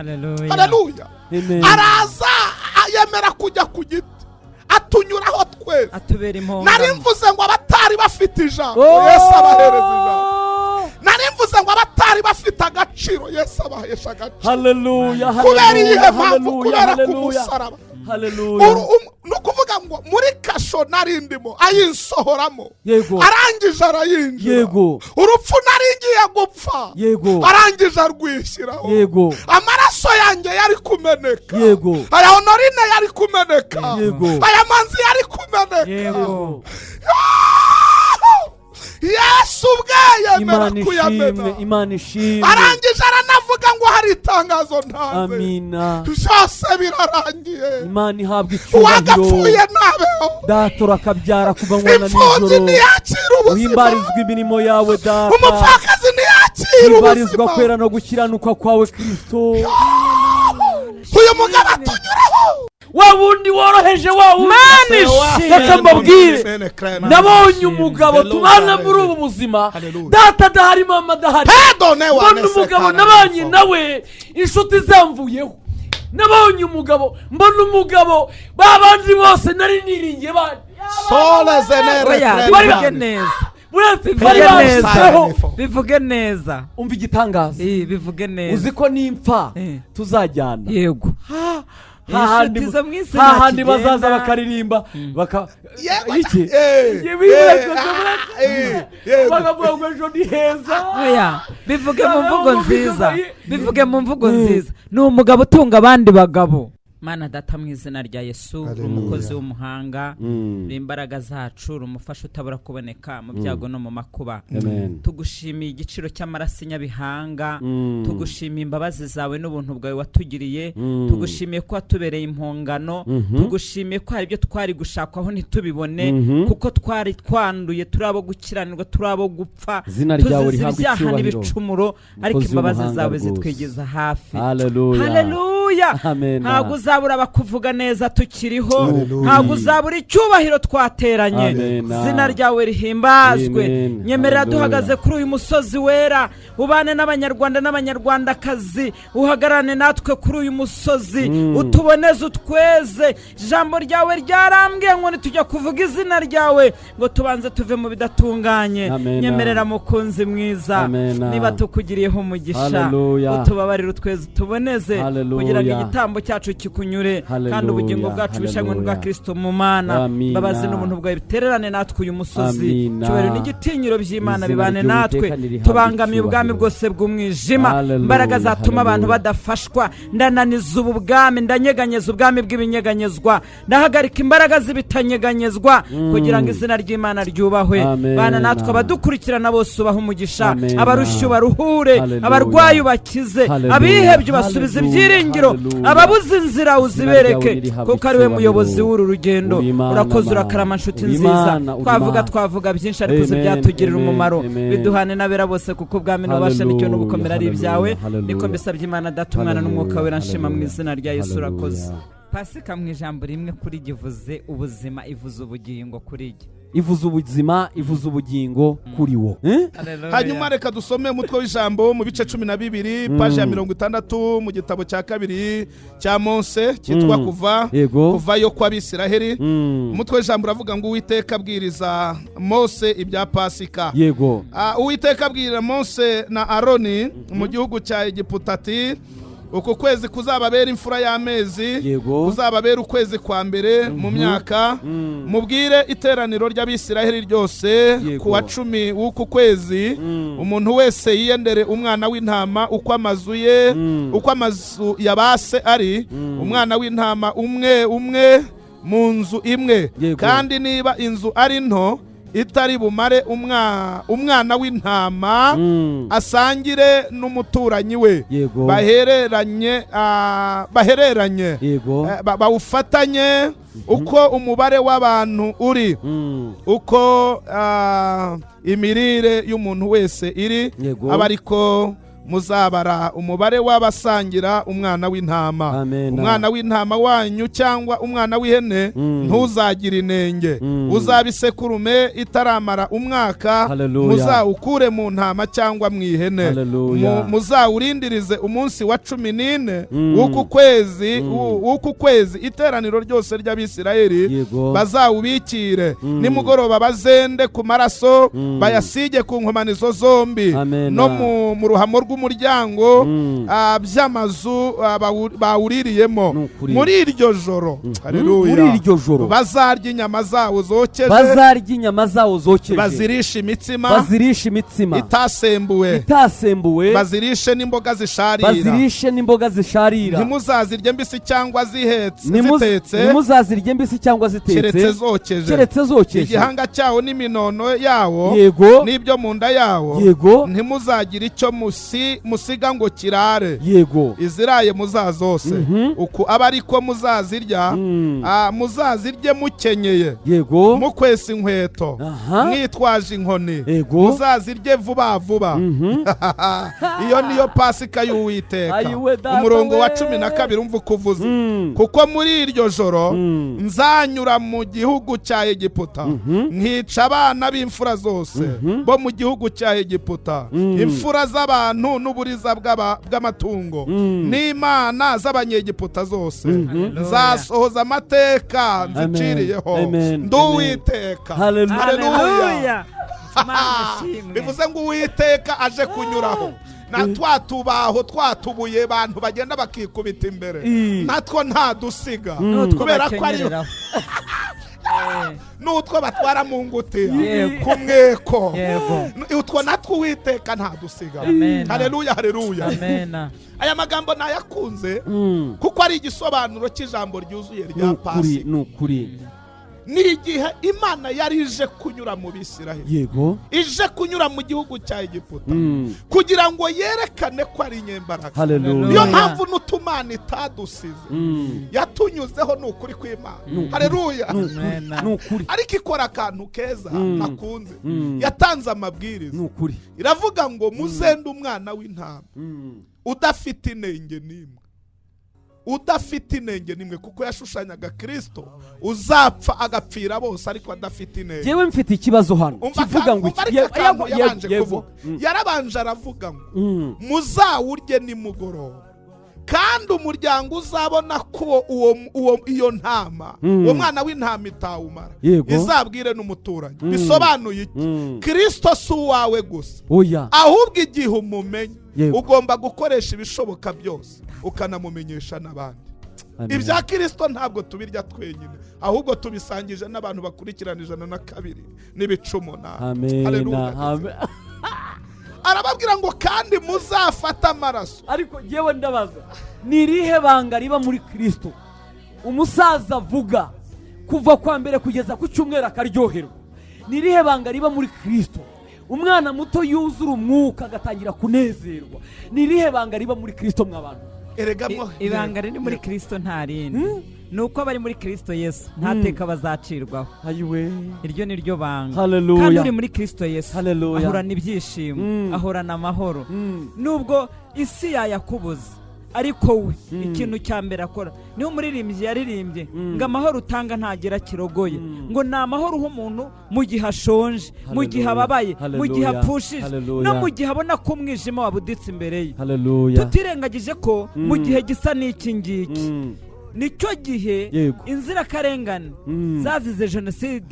Haleluya. Haleluya. Amen. Araza, yemera kujya ku giti, atunyuraho twese. Atubera Nari impongano. mvuze ngo abatari bafite ijambo, Oh! Yesu abahereza ijambo. Nari mvuze ngo abatari bafite agaciro, Yesu abahesha agaciro. Haleluya. Kubera iyihe Haleluya. mpamvu? Haleluya. Kubera ku Haleluya. musaraba. Haleluya. Ni ukuvuga ngo muri kasho nari ndimo, ayinsohoramo. Arangije arayinjira. Urupfu nari ngiye gupfa, arangije arwishyiraho. Amaraso yanjye yari kumeneka, aya Honorine yari kumeneka, aya Manzi yari kumeneka. Yesu ubwe yemera Imana ishimwe. kuyamena. Imana ishimwe. Arangije aranavuga ngo hari itangazo ntanze: Amina. Byose birarangiye. Imana ihabwa icyubahiro. Uwagapfuye ntabeho. Data, urakabyara ku manywa na Imfubyi nijoro. ntiyakira ubuzima. Uhimbarizwa imirimo yawe, Data. Umupfakazi ntiyakira Uhimbarizwa ubuzima. kwera no gukiranuka kwawe, Kirisito. Uyu mugabo atunyuraho. Wa wundi woroheje, wa wundi. Mana ishimwe. Reka mbabwire, nabonye umugabo tubana muri ubu buzima, data adahari, mama adahari. Mbona umugabo nabanye nawe, inshuti zamvuyeho. Nabonye umugabo, mbona umugabo ba bandi bose nari niringiye bandi. Oya, bivuge neza. Uretse Bivuge bari neza. banshyizeho. Bivuge neza. Umva igitangaza. Bivuge neza. Uzi ko nimpfa tuzajyana? Yego. Hahandi Inshuti zo mu isi hahandi ntakigenda. bazaza bakaririmba baka iki bakavuga ngo ejo ni heza. Oya, bivuge mu mvugo nziza, bivuge mu mvugo nziza. Ni umugabo utunga abandi bagabo. Mana Data, mu izina rya Yesu, uri umukozi w'umuhanga, uri imbaraga zacu, uri umufasha utabura kuboneka mu byago no mu makuba. Amen. Tugushimiye igiciro cy'amaraso Nyabihanga. Tugushimiye imbabazi zawe n'ubuntu bwawe watugiriye. Tugushimiye ko watubereye impongano. Tugushimiye ko hari ibyo twari gushakwaho ntitubibone, kuko twari twanduye, turi abo gukiranirwa, turi abo gupfa, Izina ryawe tuzize rihabwe ibyaha icyubahiro. n'ibicumuro, ariko Umukozi imbabazi w'umuhanga zawe rwose. zitwigeza hafi. Haleluya. Haleluya. Amen. Ntabwo uzabura abakuvuga neza tukiriho. Haleluya. Ntabwo uzabura icyubahiro twateranye. Amen. Izina ryawe rihimbazwe. Amen. Nyemerera Haleluya. duhagaze kuri uyu musozi wera, ubane n'Abanyarwanda n'Abanyarwandakazi, uhagararane natwe kuri uyu musozi, utuboneze, utweze. Ijambo ryawe ryarambwiye ngo nitujya kuvuga izina ryawe, ngo tubanze tuve mu bidatunganye. Amen. Nyemerera, mukunzi mwiza, Amen. niba tukugiriyeho umugisha, Haleluya. utubabarire, utweze, utuboneze, Haleluya. kugira ngo igitambo cyacu kikunyure, Haleluya. kandi ubugingo bwacu bushanywe n'ubwa Haleluya. Kristo mu Mana. Amina. Imbabazi n'ubuntu bwawe bitererane natwe uyu musozi. Amina. Cyubahiro n'igitinyiro by'Imana Izina bibane ry'Uwiteka natwe. nirihabwe Tubangamiye ubwami icyubahiro. bwose bw'umwijima, Haleluya. imbaraga zatuma abantu Haleluya. badafashwa. Ndananiza ubu bwami, ndanyeganyeza ubwami bw'ibinyeganyezwa, ndahagarika imbaraga z'ibitanyeganyezwa, kugira ngo izina ry'Imana ryubahwe. Amen. Bana natwe, abadukurikirana bose ubaha umugisha. Amen. Abarushye ubaruhure, Haleluya. abarwayi ubakize, Haleluya. abihebye ubasubize Haleluya. ibyiringiro, Haleluya. ababuze inzira uzibereke, ryawe nirihabwe kuko ari we icyubahiro. muyobozi w'uru rugendo. Uri Imana, Urakoze, Mana. urakarama, nshuti Uri nziza. Imana, uri Twavuga Imana. twavuga byinshi, ariko uzi Amen, byatugirira amen, umumaro. amen. Biduhane n'abera bose, kuko ubwami n'ububasha n'icyo Haleluya, n'ubukomera ari ibyawe. haleluya. Niko mbisabye Imana Data, Umwana n'Umwuka Wera, nshima mu Haleluya. izina rya Yesu. Haleluya. Urakoze. Pasika mu ijambo rimwe kuri jye ivuze ubuzima, ivuze ubugingo kuri jye. Ivuze ubuzima, ivuze ubugingo kuri wo. Eh? Hanyuma reka dusome umutwe w'ijambo mu bice 12, paji ya 60 mu gitabo cya kabiri cya Mose cyitwa Kuva, kuvayo kw'Abisiraheli. Umutwe w'ijambo uravuga ngo: "Uwiteka abwiriza Mose ibya Pasika." Uwiteka abwira Mose na Aroni mu gihugu cya Egiputa ati: "Uku kwezi kuzababera imfura y'amezi, kuzababera ukwezi kwa mbere mu myaka. Mubwire iteraniro ry'Abisiraheli ryose, ku wa 10 w'uku kwezi, umuntu wese yiyendere umwana w'intama uko amazu ye, uko amazu ya ba se ari, umwana w'intama umwe umwe mu nzu imwe. Kandi niba inzu ari nto itari bumare umwana w'intama, asangire n'umuturanyi we, bahereranye, bahereranye, bawufatanye uko umubare w'abantu uri, uko imirire y'umuntu wese iri, aba ariko Muzabara umubare w'abasangira umwana w'intama. Amen. Umwana w'intama wanyu cyangwa umwana w'ihene ntuzagire inenge. Uzaba isekurume itaramara umwaka, Hallelujah. muzawukure mu ntama cyangwa mu ihene. Hallelujah. Muzawurindirize umunsi wa 14 w'uku kwezi, iteraniro ryose ry'Abisirayeli bazawubikire. Nimugoroba bazende ku maraso, bayasige ku nkomanizo zombi Amen. no mu ruhamo rw'umuryango by'amazu bawuririyemo. Ni ukuri. Muri iryo joro, haleluya, Muri iryo joro bazarya inyama zawo zokeje, bazarya inyama zawo zokeje, bazirisha imitsima bazirisha imitsima itasembuwe, itasembuwe, bazirishe n'imboga zisharira. Bazirishe n'imboga zisharira. Ntimuzazirye mbisi cyangwa zihetse, zitetse, Ntimuzazirye mbisi cyangwa zitetse, keretse zokeje. Keretse zokeje. Igihanga cyawo n'iminono yawo n'ibyo mu nda yawo, ntimuzagira icyo musiga ngo kirare. Iziraye muzazose, uku aba ariko muzazirya. Muzazirye mukenyeye, mukwesa inkweto, mwitwaje inkoni. Muzazirye vuba vuba. Iyo niyo Pasika y'Uwiteka. Ayiwe data Umurongo wa we. 12, umva uko uvuze: Kuko muri iryo joro nzanyura mu gihugu cya Egiputa, nkica abana b'imfura zose bo mu gihugu cya Egiputa, imfura z'abantu n'uburiza bw'amatungo, n'imana z'Abanyegiputa zose. Nzasohoza amateka nziciriyeho. Amen. Ndi Uwiteka. Hallelujah. Haleluya. Haleluya. Imana ishimwe. Bivuze ngo Uwiteka aje kunyuraho na twa tubaho twatubuye abantu bagenda bakikubita imbere, natwo ntadusiga, N'utwo kubera ko ari bakenyereraho. N'utwo batwara mu ngutiya Yego. ku mweko, utwo natwo Uwiteka ntadusiga. Amen. Haleluya, haleluya. Amen. Aya magambo nayakunze kuko ari igisobanuro cy'ijambo ryuzuye Ni rya ukuri. Pasika. Ni ukuri. Ni igihe Imana yari ije kunyura mu Bisiraheli, ije kunyura mu gihugu cya Egiputa, kugira ngo yerekane ko ari inyembaraga. Haleluya. Niyo mpamvu n'utumana itadusize, yatunyuzeho. Ni ukuri kw'Imana. Haleluya. Amen. Ni ukuri. Ariko ikora akantu keza nakunze. Yatanze amabwiriza. Ni ukuri. Iravuga ngo muzende umwana w'intama udafite inenge n'imwe, udafite inenge n'imwe, kuko yashushanyaga Kirisito uzapfa agapfira bose ariko adafite inenge. Yewe, mfite ikibazo hano Umva kivuga ngo umva iki? ariko akantu yabanje kuvuga. Yarabanje aravuga ngo muzawurye nimugoroba, kandi umuryango uzabona ko uwo iyo ntama, uwo mwana w'intama itawumara, izabwire n'umuturanyi. Bisobanuye iki? Kirisito si uwawe gusa, Oya. ahubwo igihe umumenye, ugomba gukoresha ibishoboka byose ukanamumenyesha n'abandi. Amen. Ibya Kirisito ntabwo tubirya twenyine, ahubwo tubisangije n'abantu bakurikirana 102.8. Amen. Haleluya. Amen. Arababwira ngo kandi muzafate amaraso. Ariko yewe, ndabaza, ni irihe banga riba muri Kirisito umusaza avuga kuva kwa mbere kugeza ku cyumweru akaryoherwa? Ni irihe banga riba muri Kirisito umwana muto yuzura umwuka agatangira kunezerwa? Ni irihe banga riba muri Kirisito mw'abantu? Erega Ibanga riri muri Kirisito nta rindi, ni uko abari muri Kirisito Yesu nta teka bazacirwaho. Ayiwe! Iryo ni ryo banga. Haleluya. Kandi uri muri Kirisito Yesu Haleluya. ahorana ibyishimo, ahorana amahoro, nubwo isi yayakubuza. Ariko we ikintu cya mbere akora, niho umuririmbyi yaririmbye ngo amahoro utanga ntagira kirogoye, ngo ni amahoro uha umuntu mu gihe ashonje, mu gihe Haleluya. ababaye, mu gihe Haleluya. apfushije, Haleluya. no mu gihe abona ko umwijima wabuditse imbere ye. Haleluya. Tutirengagije ko mu gihe gisa n'iki ngiki, nicyo gihe inzirakarengane zazize jenoside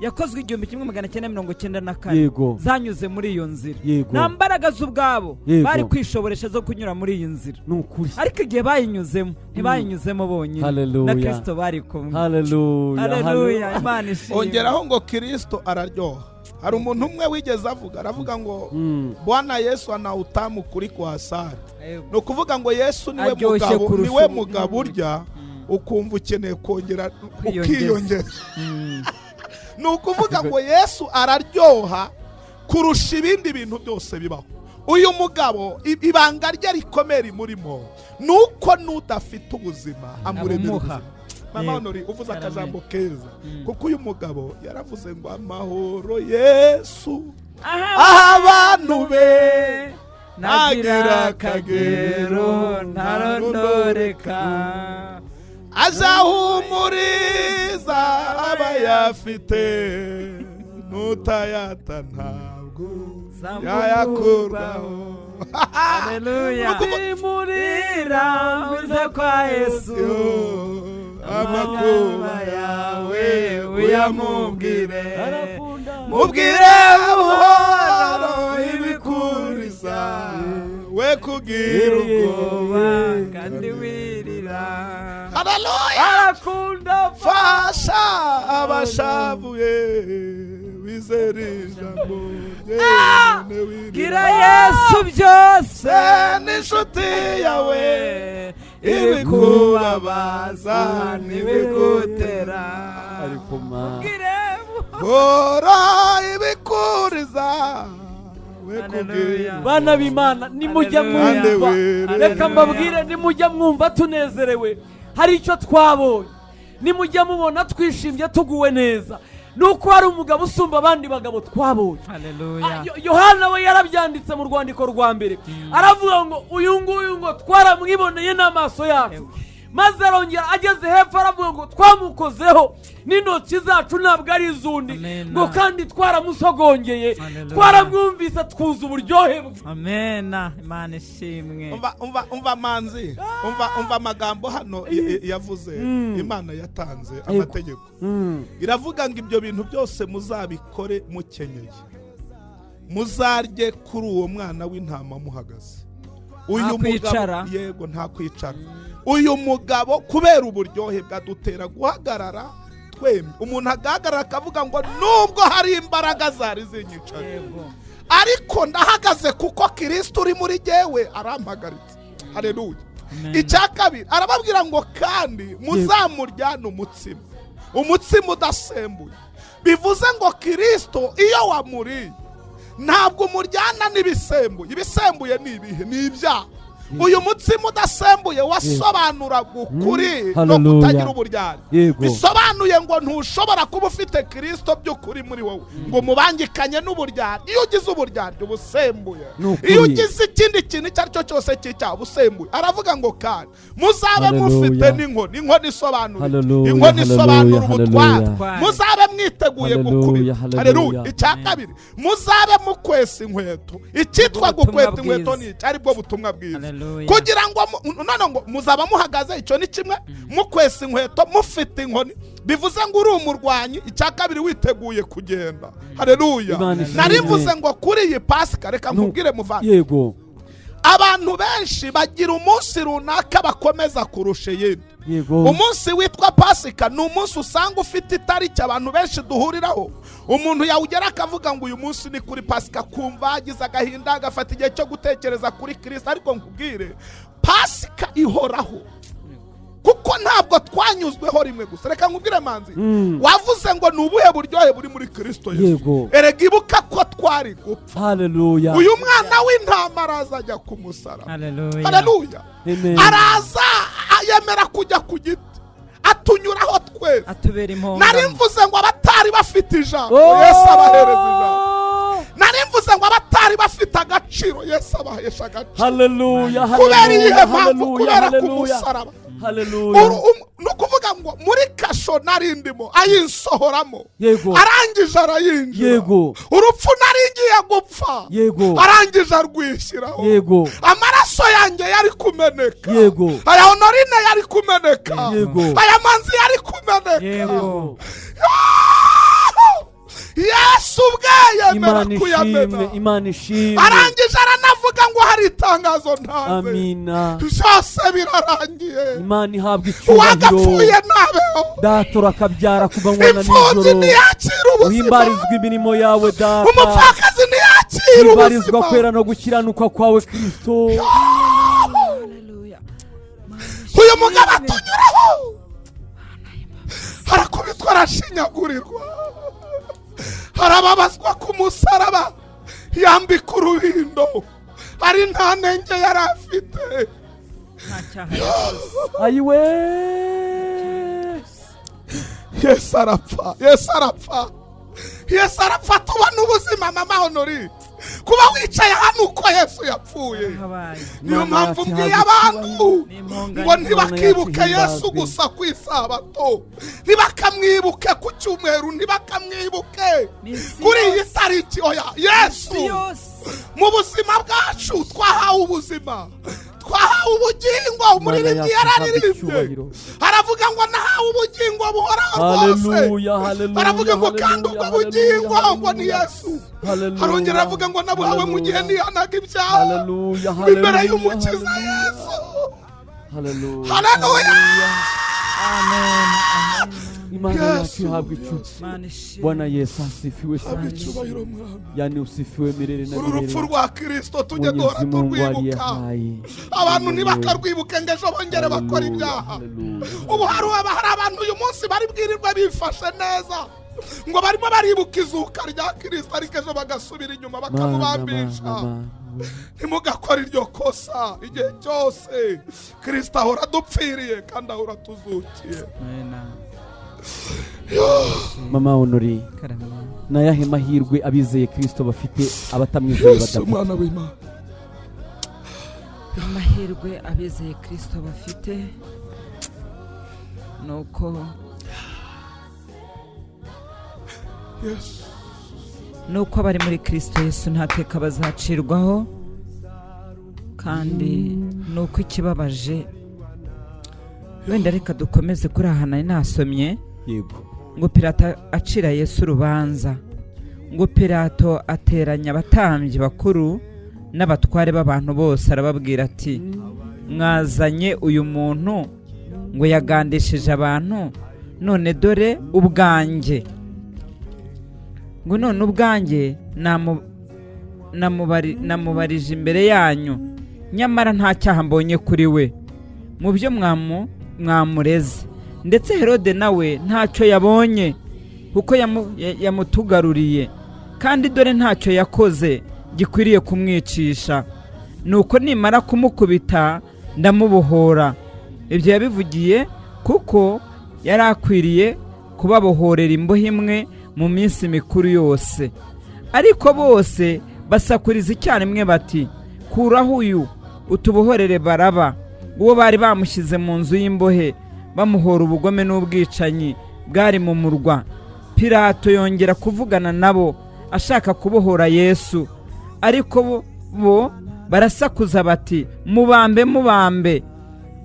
yakozwe 1994 zanyuze muri iyo nzira. Nta mbaraga z'ubwabo bari kwishoboresha zo kunyura muri iyi nzira, Ni ukuri. ariko igihe bayinyuzemo, ntibayinyuzemo bonyine, Haleluya. na Kirisito bari kumwe. Haleluya. Haleluya, Imana ishimwe. Ongeraho ngo Kirisito araryoha. Hari umuntu umwe wigeze avuga, aravuga ngo Bwana Yesu ana utamu kuliko asali. Ni ukuvuga ngo Yesu niwe Aryoshye mugabo, kurusha niwe ubu- mugabo urya ukumva ukeneye kongera, Kwiyongeza. ukiyongera. Ni ukuvuga ngo Yesu araryoha kurusha ibindi bintu byose bibaho. Uyu mugabo ibanga rye rikomeye rimurimo ni uko n'udafite ubuzima amuremera Abumuha. ubuzima. Mama Honori, uvuze akajambo keza, kuko uyu mugabo yaravuze ngo amahoro Yesu Aha aha abantu be. Ntagira akagero, ntarondoreka. Azahumuriza abayafite, n'utayata ntabwo yayakurwaho. Haleluya. Murira Murira kwa Yesu. Amakuba yawe uyamubwire. Arakunda. Mubwire buhoro ibikuriza, we kugira ubwoba kandi wirira. Haleluya. Arakunda. Fasha abashavuye, wizere ijambo rye. Bwira Yesu byose. N'inshuti yawe ibikubabaza n'ibigutera. Ariko ma Bwire. Hora ibikuriza, we Haleluya. kugira. Bana b'Imana, nimujya Haleluya. mwumva, Haleluya. reka mbabwire, nimujya mwumva tunezerewe hari icyo twabonye, nimujya mubona twishimye tuguwe neza, nuko hari umugabo usumba abandi bagabo twabonye. Haleluya. Yohana we yarabyanditse mu rwandiko rwa mbere, aravuga ngo uyu nguyu ngo twaramwiboneye n'amaso yacu, maze arongera ageze hepfo aravuga ngo twamukozeho n'intoki zacu, ntabwo ari iz'undi, Amen. ngo kandi twaramusogongeye, Haleluya. twaramwumvise twuza uburyohe bwe. Amena, Imana ishimwe. Umva, umva, umva manzi, umva, umva amagambo hano yavuze. Imana yatanze amategeko, iravuga ngo ibyo bintu byose muzabikore mukenyeye, muzarye kuri uwo mwana w'intama muhagaze. Uyu Nta kwicara. mugabo, yego, nta kwicara. Uyu mugabo kubera uburyohe bwadutera guhagarara twemye. Umuntu agahagarara akavuga ngo nubwo hari imbaraga zari zinyicaye, ariko ndahagaze kuko Kirisito uri muri jyewe arampagaritse. Haleluya. Amen. Icya kabiri arababwira ngo kandi muzamuryane umutsima, umutsima udasembuye. Bivuze ngo Kirisito iyo wamuriye ntabwo umuryana n'ibisembuye. Ibisembuye ni ibihe? Ni ibyaha. Uyu mutsima udasembuye wasobanuraga ukuri no Hallelujah. kutagira uburyarya. Bisobanuye ngo ntushobora kuba ufite Kirisito by'ukuri muri wowe ngo mubangikanye n'uburyarya. Iyo ugize uburyarya uba usembuye. Ni ukuri. Iyo ugize ikindi kintu icyo ari cyo cyose cy'icyaha uba usembuye. Aravuga ngo kandi muzabe Hallelujah. mufite n'inkoni. Inkoni isobanura iki? Hallelujah, Inkoni isobanura hallelujah, ubutware. hallelujah. Muzabe mwiteguye Hallelujah, gukubita. hallelujah. Haleluya. Icya kabiri, muzabe mukwesa inkweto. Icyitwa Ubwo butumwa gukweta inkweto bwiza. ni iki? Aribwo butumwa bwiza. Haleluya. Kugira ngo none ngo muzaba muhagaze, icyo ni kimwe, mukwesa inkweto, mufite inkoni, bivuze ngo uri umurwanyi. Icya kabiri, witeguye kugenda. Haleluya. Imana ishimwe. Nari mvuze ngo kuri iyi Pasika, reka nkubwire muvandi, abantu benshi bagira umunsi runaka bakomeza kurusha iyindi. Umunsi witwa Pasika ni umunsi usanga ufite itariki abantu benshi duhuriraho. Umuntu yawugera akavuga ngo uyu munsi ni kuri Pasika, kumva agize agahinda, agafata igihe cyo gutekereza kuri Kirisita. Ariko nkubwire, Pasika ihoraho, kuko ntabwo twanyuzweho rimwe gusa. Reka nkubwire manzi, wavuze ngo ni ubuhe buryohe buri muri Kirisito Yesu? Erega ibuka ko twari gupfa. Haleluya. Uyu mwana w'intama araza ajya ku musaraba. Haleluya. Haleluya. Amen. Araza yemera kujya ku giti, atunyuraho twese. Atubera impongano. Nari mvuze ngo abatari bafite ijambo, Oh! Yesu abahereza ijambo. Nari mvuze ngo abatari bafite agaciro, Yesu abahesha agaciro. Haleluya. Kubera iyihe Haleluya. mpamvu? Haleluya. Kubera ku Haleluya. musaraba. Haleluya. Ni ukuvuga ngo muri kasho nari ndimo ayinsohoramo, arangije arayinjira. Urupfu nari ngiye gupfa, arangije arwishyiraho. Amaraso yanjye yari kumeneka, aya Honorine yari kumeneka, aya manzi yari kumeneka. Yesu ubwe yemera Imana ishimwe. kuyamena. Imana ishimwe. Arangije aranavuga ngo hari itangazo ntanze: Amina. byose birarangiye. Imana ihabwa icyubahiro. Uwagapfuye ntabeho. Data, urakabyara ku manywa na Imfubyi nijoro. ntiyakira ubuzima. Uhimbarizwa imirimo yawe, Data. Umupfakazi ntiyakira Uhimbarizwa ubuzima. kwera no gukiranuka kwawe, Kristo. Haleluya. Uyu mugabo atunyuraho, arakubitwa, arashinyagurirwa, arababazwa ku musaraba, yambika urubindo ari nta nenge yari afite. Nta cyaha yakoze. Ayiwe. Yesu arapfa, Yesu arapfa, Yesu arapfa, tubona ubuzima. Mama Honori, Kuba wicaye hano uko Yesu yapfuye. Habaye. Niyo Imana mpamvu yacu mbwiye ihabwe abantu icyubahiro. Ni impongano. ngo ntibakibuke Imana yacu Yesu ihimbazwe. gusa ku isabato, ntibakamwibuke ku cyumweru, ntibakamwibuke Ni isi kuri iyi yose. tariki. Oya, Yesu Isi yose. mu buzima bwacu twahawe ubuzima, twahawe ubugingo. Umuririmbyi yacu ihabwe yararirimbye, icyubahiro. aravuga ngo nahawe ubugingo buhoraho rwose. Haleluya, haleluya, Aravuga ngo kandi ubwo haleluya, bugingo haleluya, ngo ni Yesu. Haleluya, Arongera aravuga ngo nabuhawe mu gihe haleluya, nihanaga ibyaha haleluya, imbere haleluya, y'Umukiza haleluya, Yesu. Haleluya, Haleluya. Amen. Amen. Imana yacu Yesu, ihabwe icyubahiro. Imana ishimwe. Bwana Yesu asifiwe Habwa sana. icyubahiro, Mwami. Yani usifiwe milele na Uru rupfu milele. rwa Kirisito tujye duhora Mwenyezi Mungu aliye turwibuka. hai. Abantu ntibakarwibuke ngo ejo bongere bakora Haleluya, ibyaha. haleluya. Ubu hari abantu uyu munsi bari bwirirwe bifashe neza ngo barimo baribuka izuka rya Kirisito, ariko ejo bagasubira inyuma Mana, bakamubambisha. mana, mana. Ntimugakore iryo kosa. Igihe cyose Kirisito ahora adupfiriye kandi ahora atuzukiye. Amen. Mama Honori, Karame. ni ayahe mahirwe abizeye Kirisito bafite abatamwizeye Yesu badafite? umwana w'Imana. Amahirwe abizeye Kirisito bafite ni uko Yesu. ni uko abari muri Kirisito Yesu nta teka bazacirwaho, kandi ni uko ikibabaje wenda reka dukomeze kuri aha nari nasomye. Yego. Ngo Pilato acira Yesu urubanza, ngo Pilato ateranya abatambyi bakuru n'abatware b'abantu bose, arababwira ati: "Mwazanye uyu muntu ngo yagandishije abantu, none dore ubwanjye," ngo "none ubwanjye namubarije imbere yanyu, nyamara nta cyaha mbonye kuri we mu byo mwamureze. Ndetse Herode nawe ntacyo yabonye, kuko yamutugaruriye, kandi dore ntacyo yakoze gikwiriye kumwicisha. Nuko nimara kumukubita ndamubohora." Ibyo yabivugiye kuko yari akwiriye kubabohorera imbohe imwe mu minsi mikuru yose. Ariko bose basakuriza icyarimwe bati: "Kuraho uyu, utubohorere Baraba," uwo bari bamushyize mu nzu y'imbohe bamuhora ubugome n'ubwicanyi bwari mu murwa. Pilato yongera kuvugana nabo ashaka kubohora Yesu, ariko bo barasakuza bati: "Mubambe, mubambe!"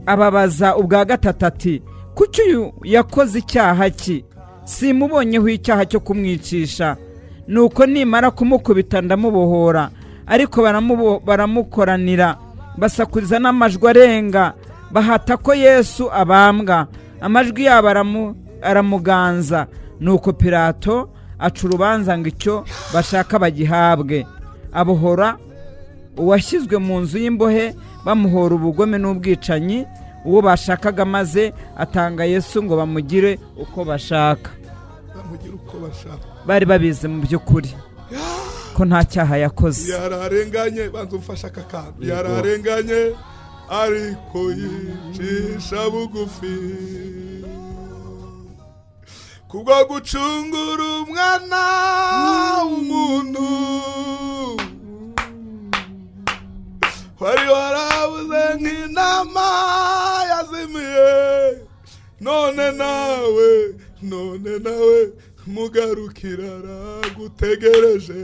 Ababaza ubwa gatatu ati: "Kuki? Uyu yakoze icyaha ki? Simubonyeho icyaha cyo kumwicisha. Nuko nimara kumukubita ndamubohora." Ariko baramukoranira, basakuriza n'amajwi arenga, bahata ko Yesu abambwa. Amajwi yabo aramuganza. Nuko Pilato aca urubanza ngo icyo bashaka bagihabwe. Abohora uwashyizwe mu nzu y'imbohe bamuhora ubugome n'ubwicanyi, uwo bashakaga, maze atanga Yesu ngo bamugire uko bashaka. Bamugire uko bashaka. Bari babizi mu by'ukuri ko nta cyaha yakoze. Yararenganye. Banza umfashe aka kantu. Yararenganye ariko yicisha bugufi kubwo gucungura umwana w'umuntu wari warabuze nk'intama yazimiye. None nawe, none nawe mugarukira, aragutegereje.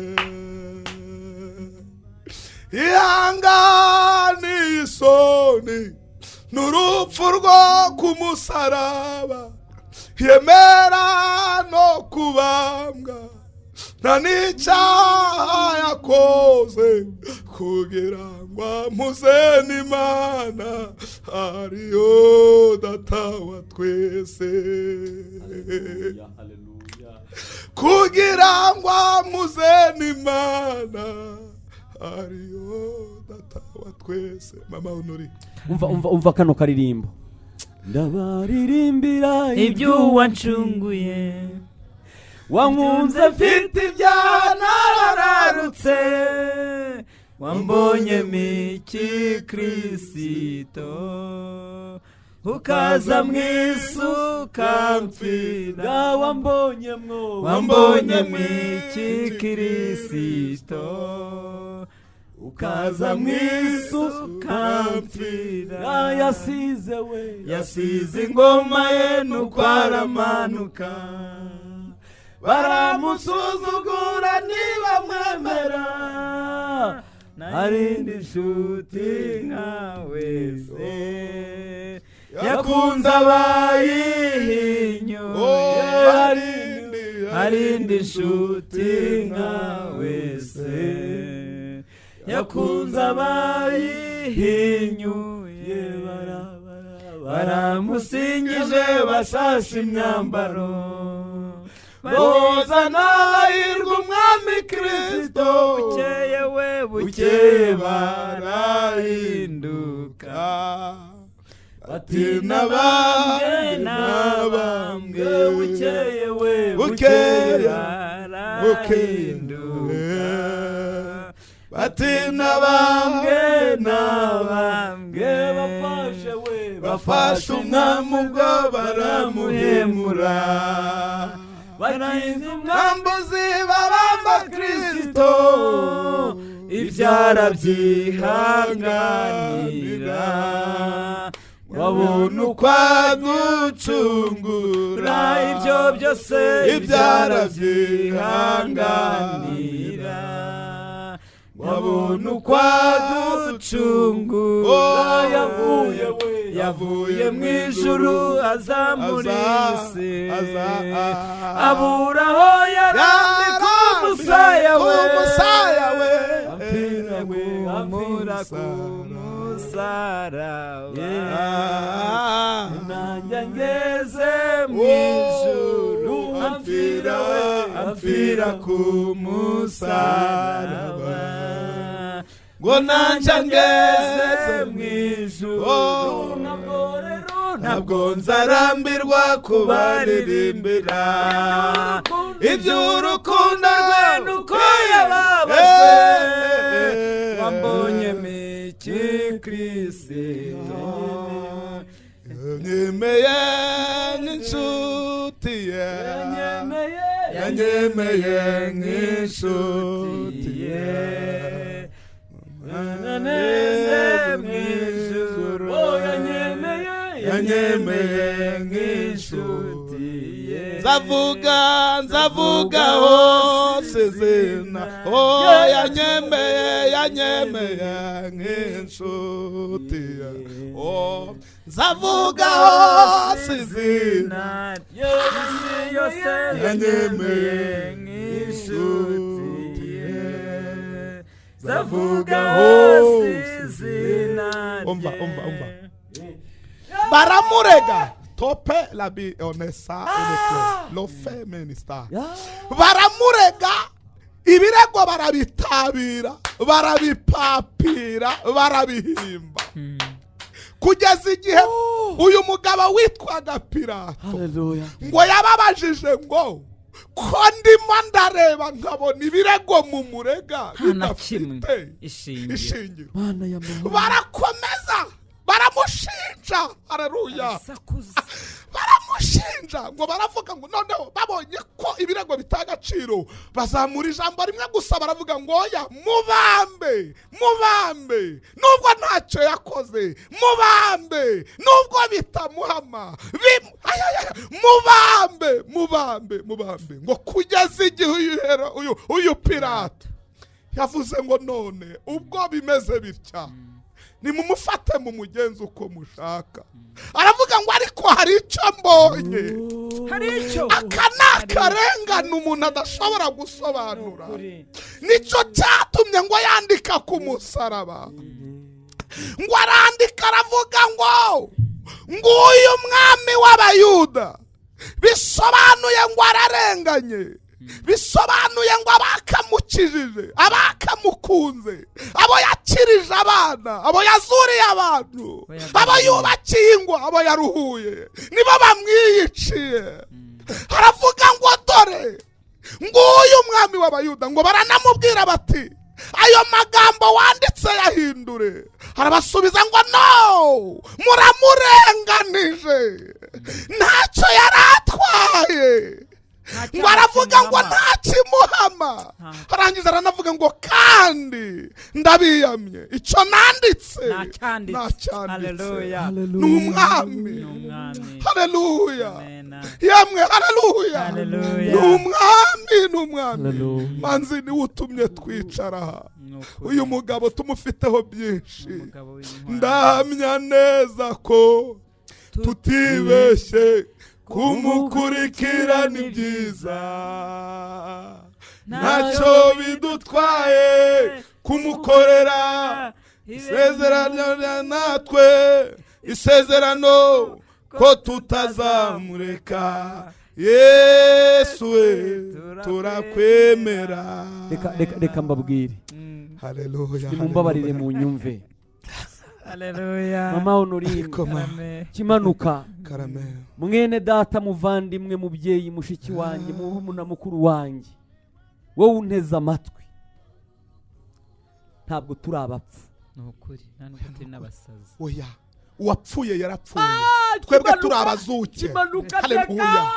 Ihangane isoni n'urupfu rwo ku musaraba, yemera no kubambwa, nta n'icyaha yakoze, kugira ngo ampuze n'Imana ariyo Data wa twese, kugira ngo ampuze n'Imana ariyo Data wa twese. Mama Honori. Umva, umva, umva kano karirimbo: ndabaririmbira ibyo wancunguye, wankunze mfite ibyaha narararutse, wambonye miki Kirisito. Ukaza mu isi ukampfira. Wambonye mwo. Wambonye mu iki Kirisito, ukaza mu isi ukampfira. Yasize we. Yasize ingoma ye nuko aramanuka, baramusuzugura ntibamwemera. Narindi nshuti nkawe se, yakunze abayihinyuye. Harindi nshuti nkawe se, yakunze abayihinyuye. Baramusingije bashashe imyambaro. Hozana, hahirwa umwami Kirisito. Bukeye we, bukeye bukeye barahinduka barahinduka bati nabambwe, nabambwe. nabambwe. Bukeye we. Bukeye, barahinduka bati nabambwe, nabambwe. nabambwe. Bafashe we. Bafashe umwami ubwo baramuhemura. Bakiza umwami. Mwambuzi babamba Kirisito. Ibyara byihanganira. Babona uko aducungura. Ibyo byose. Ibyara byihanganira. Babona uko aducungura. Yavuye we. Yavuye mu ijuru aza muri isi, abura aho yarambika umusaya we. Umusaya we. Ampfira we. Kumura ku musaraba. Nanjye ngeze mu ijuru. Ampfira we, ampfira ku musaraba, ngo nanjye ngeze mu ijuru. Oh. Ntabwo rero. Ntabwo nzarambirwa kubaririmbira iby'urukundo rwe nuko yababajwe. Wambonye miki Kirisito. Yanyemeye nk'inshuti ye. Yanyemeye. Yanyemeye nk'inshuti ye. Neze mu ijuru. Oh, yanyemeye. Yanyemeye nk'inshuti ye. Nzavuga, nzavuga hose izina, oh, yanyemeye, yanyemeye nk'inshuti ye. Oh, nzavuga hose izina. Isi yose. Yanyemeye nk'inshuti ye. Zavuga Zavuga hose hose izina. Umva, rye. Umva, umva. Baramurega tope labi onesa lo feminista, baramurega ibirego, barabitabira, barabipapira, barabihimba, kugeza igihe uyu mugabo witwaga Pilato Haleluya. ngo yababajije ngo: "Ko ndimo ndareba nkabona ibirego mu murega Nta na kimwe bidafite ishingiro." ishingiro." Mana y'amahoro. Barakomeza baramushinja, haleluya. Sakuza. Baramushinja ngo baravuga ngo noneho babonye ko ibirego bitaha agaciro, bazamura ijambo rimwe gusa, baravuga ngo: "Oya, mubambe, mubambe nubwo ntacyo yakoze, mubambe nubwo bitamuhama. Ay, ay, ay, mubambe, mubambe, mubambe." Ngo kugeza igihe uyu Pilato yavuze ngo: "None ubwo bimeze bitya, nimumufate mu mugenzi uko mushaka." Aravuga ngo: "Ariko hari icyo mbonye." Hari icyo. Aka ni akarengane umuntu adashobora gusobanura. Ukuri. Nicyo cyatumye ngo yandika ku musaraba, ngo arandika aravuga ngo: "Nguyu mwami w'Abayuda." Bisobanuye ngo ararenganye, bisobanuye ngo abakamukijije, abakamukunze, abo yakirije abana, abo yazuriye abantu, abo yubakiye ingo, abo yaruhuye, nibo bamwiyiciye. Haravuga ngo: "Dore nguyu umwami w'Abayuda." Ngo baranamubwira bati: "Ayo magambo wanditse yahindure." Arabasubiza ngo: "No, muramurenganije, ntacyo yari atwaye." Ngo aravuga ngo ntakimuhama. Arangiza aranavuga ngo: "Kandi ndabiyamye, icyo nanditse Nacyanditse. nacyanditse." Haleluya. Ni umwami. Ni umwami. Haleluya. Amen. Yemwe, haleluya. Haleluya. Ni umwami, ni umwami. Haleluya. Manzi, niwe utumye twicara aha. Ni ukuri. Uyu mugabo tumufiteho byinshi. Umugabo w'intwari. Ndahamya neza ko tutibeshye, kumukurikira ni byiza, ntacyo bidutwaye kumukorera. Isezerano natwe, isezerano ko tutazamureka. Yesu we, turakwemera. Reka, reka, reka mbabwire. Haleluya. Nimumbabarire mu nyumve. Haleluya. Mama Honorine. Koma. Amen. Kimanuka. Karame. Mwene data, muvandimwe, mubyeyi, mushiki wanjye, murumuna, mukuru wanjye, wowe unteze amatwi, ntabwo turi abapfu. Ni ukuri, nta nubwo turi n'abasazi. Oya, uwapfuye yarapfuye, twebwe turi abazuke. Kimanuka. Haleluya,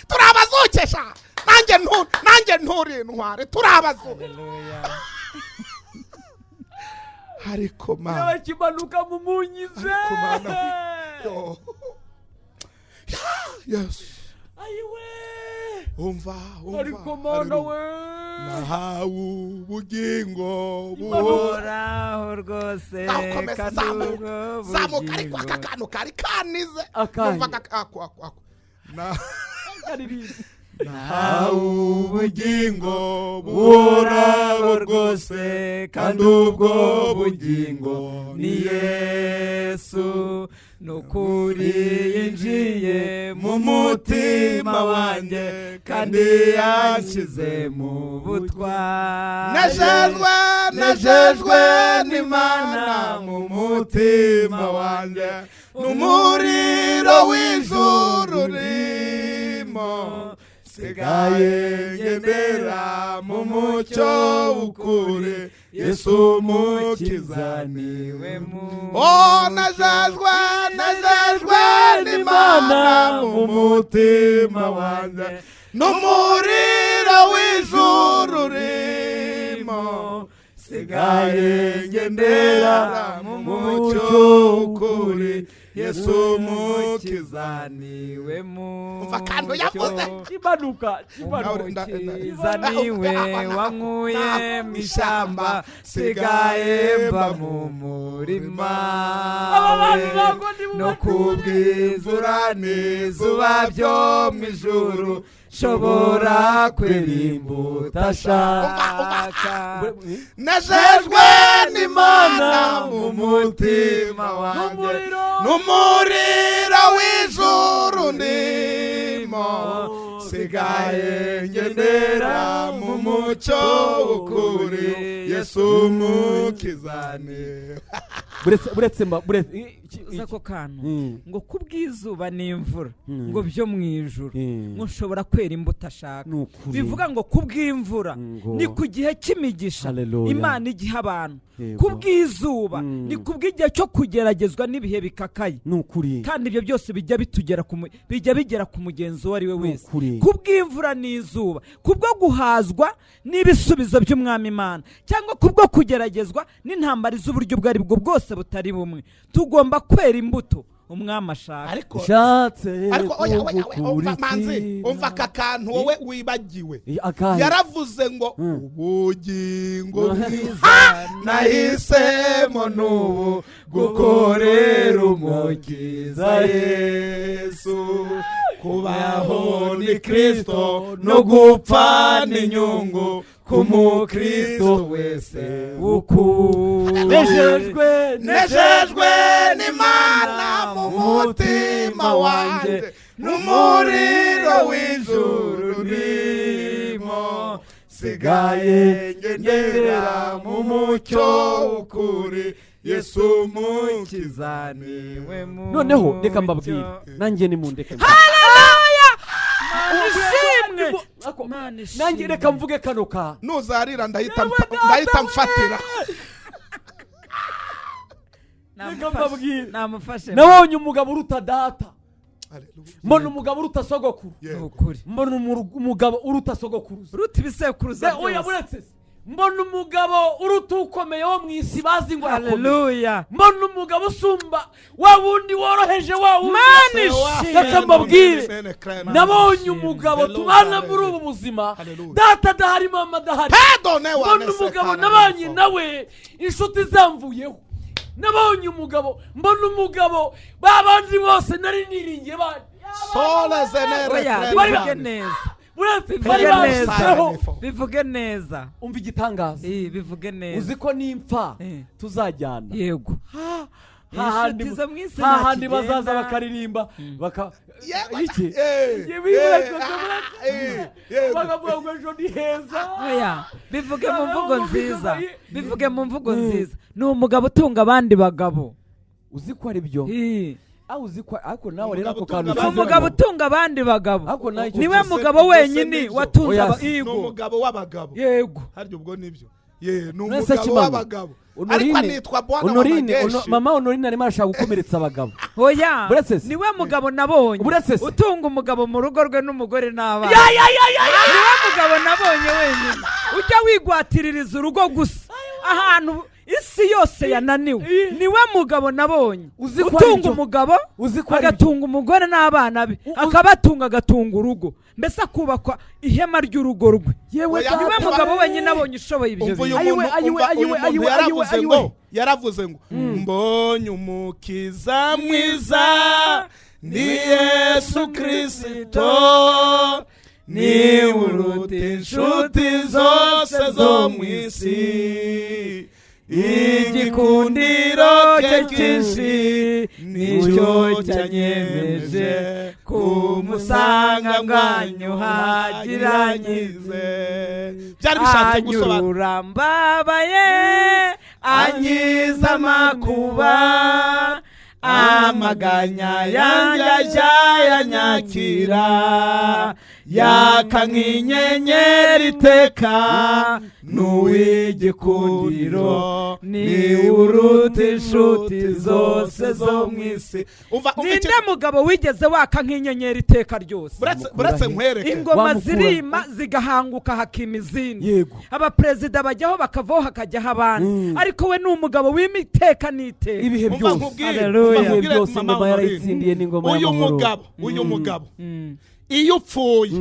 turi abazuke sha. Nanjye nturi intwari, turi abazuke. Haleluya. Ariko mana. Kimanuka mumunyize. Ariko mana. Yo. Ya, Yesu. Ayiwe. Umva, umva. Ariko mana Haleluya. we. Nahawe ubugingo buhora Uhoraho rwose. Aho, komeza. Kandi Zamuka. ubwo Zamuka, ariko aka bugingo kantu kari kanize. Akahe? Numvaga ako ako ako na Karirimba. Nahawe ubugingo buhoraho rwose, kandi ubwo bugingo ni Yesu. Ni ukuri yinjiye mu mutima wanjye, kandi yanshyize mu butware. Nejejwe, nejejwe n'Imana mu mutima wanjye, n'umuriro w'ijuru urimo. Sigaye ngendera mu mucyo w'ukuri, Yesu mukiza niwe mu Oh, nejejwe, nejejwe n'Imana mu mutima wanjye, n'umuriro w'ijuru urimo. Sigaye ngendera mu mucyo w'ukuri, Yesu mukiza niwe mu Umva akantu yavuze. Kimanuka, kimanuka. Umukiza niwe wankuye mu ishyamba, sigaye mba mu murima Aba bantu we. ntabwo ndi No kubw'imvura n'izuba byo mu ijuru, nshobora kwera imbuto ashaka. Nejejwe n'Imana mu mutima wanjye, n'umuriro n'umuriro w'ijuru ndimo. Sigaye ngendera mu mucyo w'ukuri, Yesu mukiza ni Buretse, buretse mba, buretse Uzi ako kantu ngo kubw'izuba n'imvura Mm. ngo byo mu ijuru ngo nshobora kwera imbuto ashaka. Ni ukuri. Bivuga ngo kubw'imvura Ngo. ni ku gihe cy'imigisha Haleluya. Imana igiha abantu. Kubw'izuba ni kubw'igihe cyo kugeragezwa n'ibihe bikakaye. Ni ukuri. Kandi ibyo byose bijya bitugera ku mu- bijya bigera ku mugenzi uwo ari we Ni wese. ukuri. Kubw'imvura n'izuba, kubwo guhazwa n'ibisubizo by'umwami Imana, cyangwa kubwo kugeragezwa n'intambara z'uburyo ubwo ari bwo bwose butari bumwe, tugomba kwera imbuto umwami ashaka. Ariko Nshatse ariko oya, oya, oya, umva manzi. kugukurikira. Umva aka kantu wowe wibagiwe. Akahe? Yaravuze ngo ubugingo bwiza nahisemo n'ubu, gukorera umukiza Yesu. Kubaho ni Kristo, no gupfa ni inyungu ku mukristo wese. Ukuri. Nejejwe. Nejejwe n'Imana mu mutima wanjye, n'umuriro w'ijuru urimo. Sigaye ngendera mu mucyo w'ukuri, Yesu mukiza niwe. Noneho reka mbabwire, nanjye nimundeke. Mana ishimwe. Mana Nanjye ishimwe. reka mvuge kano ka Nuzarira ndahita mfatira. Reka mbabwire. Namufashe. Nabonye umugabo uruta data. Haleluya. Mbona umugabo uruta sogokuru. Ni Yego. ukuri. Mbona umugabo uruta sogokuruza. Uruta ibisekuruza Oya, byose. buretse se. Mbona umugabo uruta ukomeye wo mu isi bazi ngo arakomeye. Haleluya. Mbona umugabo usumba wa wundi woroheje, wa wundi. Mana ishimwe. Reka mbabwire. Mene creme. Nabonye umugabo Hello, tubana hallelujah. muri ubu buzima. Hallelujah. Data adahari, mama adahari. Pedone Mbona wanese umugabo karane nabanye fo. nawe, inshuti zamvuyeho. Nabonye umugabo, mbona umugabo ba bandi bose nari niringiye bandi. Sole zenere Oya, creme. bivuge neza. Buretse bari Bivuge neza. bashizeho. Bivuge neza. Umva igitangaza. Bivuge neza. Uzi ko nimpfa tuzajyana Yego. hahandi Inshuti zo mu isi hahandi ntakigenda. bazaza bakaririmba baka Yego, iki yego. bakavuga ngo ejo ni heza. Oya, bivuge mu mvugo nziza. Bivuge. Bivuge mu mvugo nziza, ni umugabo utunga abandi bagabo. Uzi ko ari byo? Aho uzi ko, ariko nawe rero ako kantu Ni Umugabo umugabo utunga abandi bagabo. Ariko nawe icyo Niwe Ubwo se- mugabo ubwo se wenyine nibyo. watunze Oya, aba si. Ni yego. umugabo w'abagabo. Yego. Harya ubwo nibyo ye, ni Nonese umugabo Kimangu, w'abagabo, ariko Honorine- anitwa bwana Honorine, w'amageshi. mama Honorine arimo arashaka gukomeretsa abagabo. Oya. Buretse se. Niwe mugabo nabonye Buretse se. utunga umugabo mu rugo rwe n'umugore n'abana. Ya ya ya ya ya! Niwe mugabo nabonye wenyine ujya wigwatiririza urugo gusa ahantu isi yose yananiwe. Niwe mugabo nabonye Uzi ko ari utunga byo. umugabo, Uzi ko ari byo. agatunga umugore n'abana be, akabatunga, agatunga urugo, mbese akubakwa ihema ry'urugo rwe. Yewe Oya, data. Niwe mugabo wenyine abonye ushoboye ibyo Umva uyu bintu. Ayiwe, muntu, ayiwe, umva uyu ayiwe, muntu ayiwe, yaravuze ayiwe. ngo, yaravuze ngo: "Mbonye umukiza mwiza, ni Yesu Kirisito, ni uruta inshuti zose zo mu isi, igikundiro cye cyinshi nicyo cyanyemeje kumusanga nganyuhagiranyize." Byari bishatse gusobanura Anyurura mbabaye, ankiza amakuba, amaganya yanjye ajya yanyakira, yaka nk'inyenyeri iteka, n'uw'igikundiro, ni uruta inshuti zose zo mu isi. Umva Ninde mugabo wigeze waka nk'inyenyeri iteka ryose? Buretse nkwereke. Ingoma Wamukura. zirima zigahanguka hakima izindi. Abaperezida bajyaho bakavaho hakajyaho abandi, ariko we ni umugabo wima iteka n'iteka. Ibihe Umva byose. nkubwire, Hallelujah. umva Ibihe nkubwire, byose, mama ingoma Honorine. yarayitsindiye, n'ingoma Uyu y'amahoro. mugabo, uyu mugabo, iyo upfuye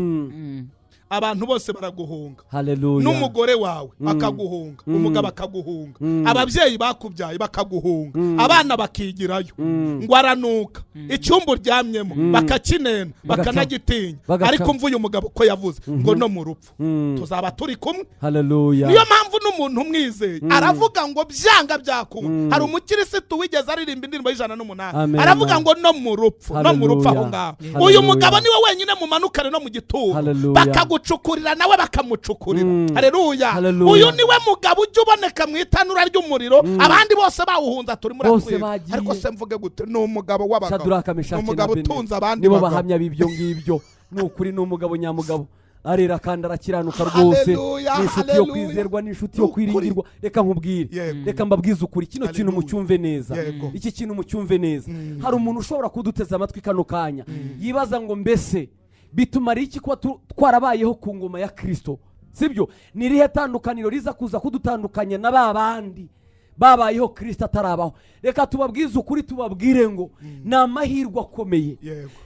abantu bose baraguhunga. Haleluya. N'umugore wawe akaguhunga, umugabo akaguhunga, ababyeyi bakubyaye bakaguhunga, abana bakigirayo ngo aranuka, icyumba uryamyemo bakakinena, bakanagitinya. Ariko mva uyu mugabo ko yavuze ngo no mu rupfu tuzaba turi kumwe. Haleluya. Niyo mpamvu n'umuntu umwizeye aravuga ngo byanga byakunda. Hari umukirisitu wigeze aririmba indirimbo y'108, Amen. aravuga ngo no mu rupfu, no mu rupfu aho Hallelujah. ngaho. Hallelujah. Uyu mugabo niwe wenyine mumanukane no mu gituro, Hallelujah. bakagucukurira nawe bakamucukurira. Haleluya. Hallelujah. Uyu niwe mugabo ujya uboneka mu itanura ry'umuriro, abandi bose bawuhunza, turimo Bose uratwika. bagiye. Ariko se mvuge gute? Ni umugabo w'abagabo, Shadraka, ni Meshaki na umugabo Abednego utunze abandi nibo bagabo. bahamya b'ibyo ngibyo. Ni ukuri, ni umugabo nyamugabo, arera kandi arakiranuka rwose. Hallelujah, Ni inshuti yo hallelujah. kwizerwa, ni inshuti yo Ni ukuri. kwiringirwa. Reka nkubwire, reka mbabwize ukuri, kino kintu Hallelujah. mucyumve neza. Iki kintu mucyumve neza. Hari umuntu ushobora kuduteza amatwi kano kanya yibaza ngo: "Mbese bitumariye iki kuba twarabayeho ku ngoma ya Kirisito?" Sibyo? Ni irihe tandukaniro riza kuza kudutandukanya na ba bandi babayeho Kirisito atarabaho? Reka tubabwize ukuri, tubabwire ngo ni amahirwe akomeye.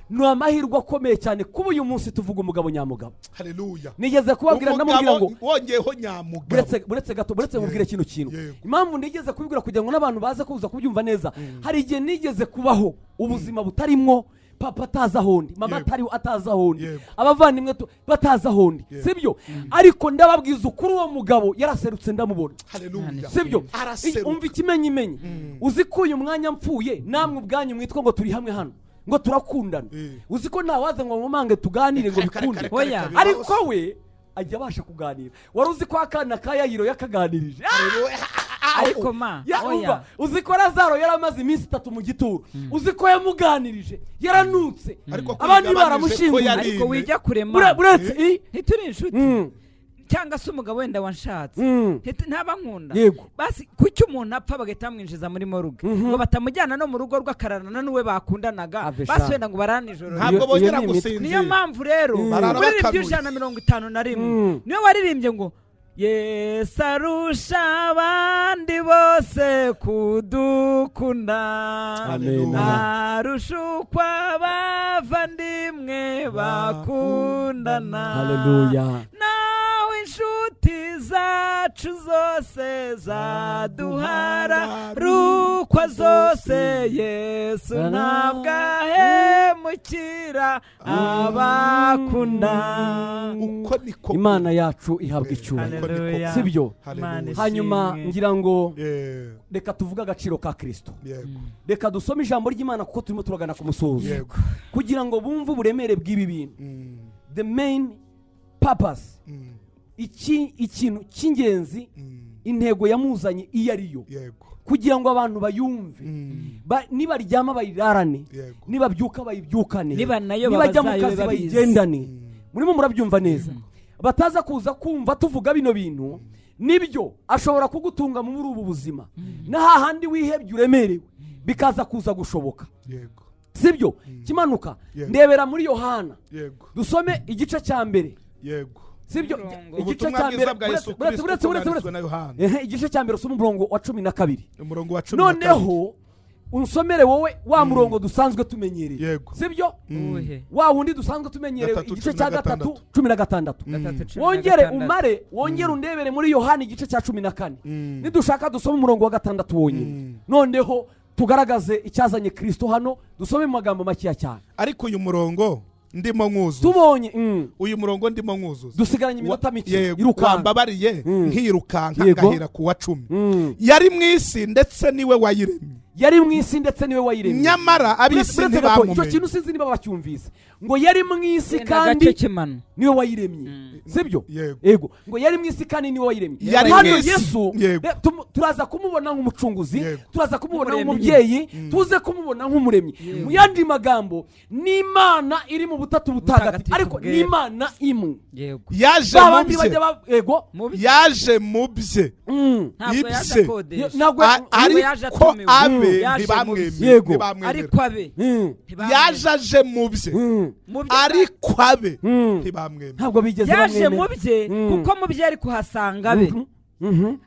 Ni amahirwe akomeye cyane kuba uyu munsi tuvuga umugabo nyamugabo. Haleluya. Nigeze kubabwira, ndamubwira ngo Umugabo wongeyeho nyamugabo. Buretse gato, buretse mubwire kino kintu. Impamvu nigeze kubibwira kugira ngo n'abantu baze kuza kubyumva neza, hari igihe nigeze kubaho ubuzima butarimwo papa atazi aho ndi, mama atariho atazi aho ndi, abavandimwe batazi aho ndi. Sibyo? Ariko ndababwiza ukuri, uwo mugabo yaraserutse ndamubona. Haleluya. Sibyo? Araseruka. Umva ikimenyimenyi, uzi ko uyu mwanya mpfuye, namwe ubwanyu mwitwa ngo turi hamwe hano, ngo turakundana, uzi ko ntawaza ngo nkomange tuganire ngo Reka, reka, bikunde? reka, Oya. reka, bibaho. Ariko we ajya abasha kuganira. Wari uzi ko akana ka Yayiro yakaganirije? Haleluya. Ariko ma Ya, oya. umva, uzi ko Lazaro yari amaze iminsi 3 mu gituro? Uzi ko yamuganirije yaranutse, Ariko ko abandi yigabanije ko baramushyinguye? yari Ariko wijya kurema. Buretse Ntituri inshuti? Cyangwa se umugabo wenda wanshatse, ntaba nkunda. Basi kuki umuntu apfa bagahita bamwinjiza muri morgue, ngo batamujyana no mu rugo rw'akararana n'uwe bakundanaga? Ave Basi sha. wenda ngo barane ijoro. Ntabwo Iyo bongera ni imitwe. gusinzira. Niyo mpamvu rero Barara umuririmbyi bakanuye. w'151 niwe waririmbye ngo Yesu arusha abandi bose kudukunda, Amen. arusha uko abavandimwe bakundana, Haleluya. nawe inshuti zacu zose zaduhara rukwa zose, Yesu ntabwo ahemukira abakunda. Uko niko. Imana yacu ihabwa icyubahiro. Haleluya. Sibyo? Imana Haleluya. Hanyuma ishimwe. ngira ngo reka tuvuge agaciro ka Kirisito. Reka dusome ijambo ry'Imana kuko turimo turagana ku musozo, kugira ngo bumve uburemere bw'ibi bintu, the main purpose, iki ikintu cy'ingenzi, intego yamuzanye iyo ari yo, kugira ngo abantu bayumve. Nibaryama bayirarane, nibabyuka bayibyukane, Niba nayo nibajya mu bazayobe kazi babizi. bayigendane. Murimo murabyumva neza? Bataza kuza kumva tuvuga bino bintu. Nibyo, ashobora kugutunga muri ubu buzima, na hahandi wihebye uremerewe bikaza kuza gushoboka. Sibyo? Kimanuka. Ndebera muri Yohana, dusome igice cya mbere. Sibyo? Umurongo. Igice Ubutumwa cya bwiza mbere. bwa Yesu Buretse, buretse, Kristo buretse, buretse. bwanditswe na Yohana. Ehe, igice cya mbere, usome umurongo wa 12. Umurongo wa 12. Noneho unsomere wowe wa murongo dusanzwe tumenyereye. Sibyo? Uwuhe? Wa wundi dusanzwe tumenyereye. Gatatu, Igice cumi cya na gatatu, gatandatu. 16. Gatatu, cumi na Wongere gatandatu. umare, wongere undebere muri Yohani igice cya 14. Nidushaka dusome umurongo wa gatandatu wonyine, noneho tugaragaze icyazanye Kirisito hano. Dusome mu magambo makeya cyane. Ariko uyu murongo ndimo nkuzuza. Tubonye Uyu murongo ndimo nkuzuza. Dusigaranye iminota mike. Yego, Irukanka. wambabariye nkirukanka ngahera ku wa 10. Yari mu isi, ndetse niwe wayiremye. Yari mu isi, ndetse niwe wayiremye. Nyamara ab'isi Uretse gato, icyo ntibamumenye. kintu sinzi niba bacyumvise, ngo yari mu isi Wenda kandi agace kimano. niwe wayiremye, sibyo? Yego. Yego, ngo yari mu isi kandi niwe wayiremye. Yari Hano mu isi. Yesu, turaza kumubona nk'umucunguzi, turaza kumubona Nk'umuremyi. nk'umubyeyi, tuze kumubona nk'umuremyi. Mu yandi magambo, ni Imana iri mu butatu butagatifu, Butagatifu ariko bwera. ni Imana imwe. Yaje Ba mu bandi bye. bajya yego. Mu bye. Yaje mu bye. Ntabwo yaje Ibye. akodesha. Ntabwo Ntabwo yaje Ariko atumiwe. abe Yaje mu ntibamwemeye. bye. Ntibamwemera. Ariko abe ntibamwemera. Yaje aje mu bye, Mu bye. ariko abe ntibamwemera. Ntabwo bigeze Yaje mu bamwemera. bye, kuko mu bye ari kuhasanga abe,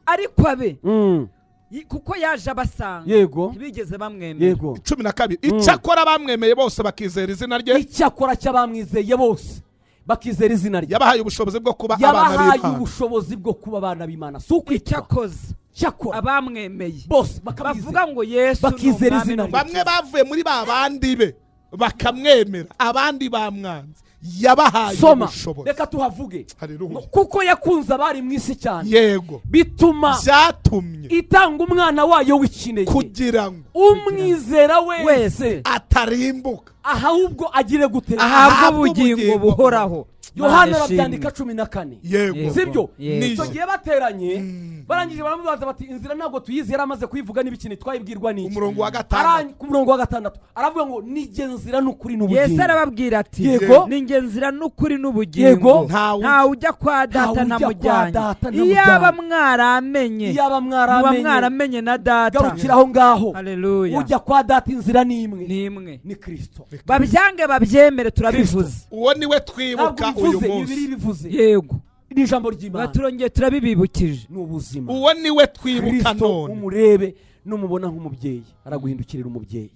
ariko abe kuko yaje abasanga, ntibigeze bamwemera. 12: icyakora bamwemeye bose bakizera izina rye, Icyakora cy'abamwizeye bose bakizera izina rye, yabahaye ubushobozi bwo kuba abana yabahaye b'Imana. ubushobozi bwo kuba abana b'Imana. Si ukwitwa. Icyakoze Cyakora abamwemeye, bose bakamwizera, bavuga ngo Yesu ni bakizera umwami izina rye. Bamwe bavuye muri ba bandi be bakamwemera, abandi bamwanze. Yabahaye Soma. ubushobozi. Reka tuhavuge. Haleluya. Ngo kuko yakunze abari mu isi cyane, bituma byatumye itanga umwana wayo w'ikinege, kugira ngo umwizera wese wese atarimbuka, ahubwo agire gute? Ahabwe Ahabwe ubugingo ubugingo buhoraho. Yohana Imana arabyandika ishimwe. 14. Sibyo? Yego. Icyo gihe bateranye, barangije baramubaza bati: "Inzira ntabwo tuyizi." Yari amaze kuyivuga n'ibikini, twayibwirwa n'iki? Umurongo wa gatandatu. Ku murongo wa gatandatu aravuga ngo: "Nijye nzira n'ukuri Yesu n'ubugingo." arababwira ati: "Ni njye nzira n'ukuri n'ubugingo, ntawe ujya kwa Data Ntawe ujya kwa ntamujyanye. Data ntamujyanye. Iyaba mwaramenye, Iyaba muba mwaramenye. mwaramenye na Data." Garukira aho ngaho. Haleluya. Ujya kwa Data, inzira ni imwe, Ni imwe. ni Kirisito. Babyange babyemere, turabivuze. Uwo niwe Ntabwo twibuka uyu bivuze, munsi. Bibiri bivuze, ni ijambo ry'Imana, Turongeye turabibibukije. ni ubuzima. Uwo niwe twibuka Kirisito none. umurebe, numubona nk'umubyeyi araguhindukirira umubyeyi.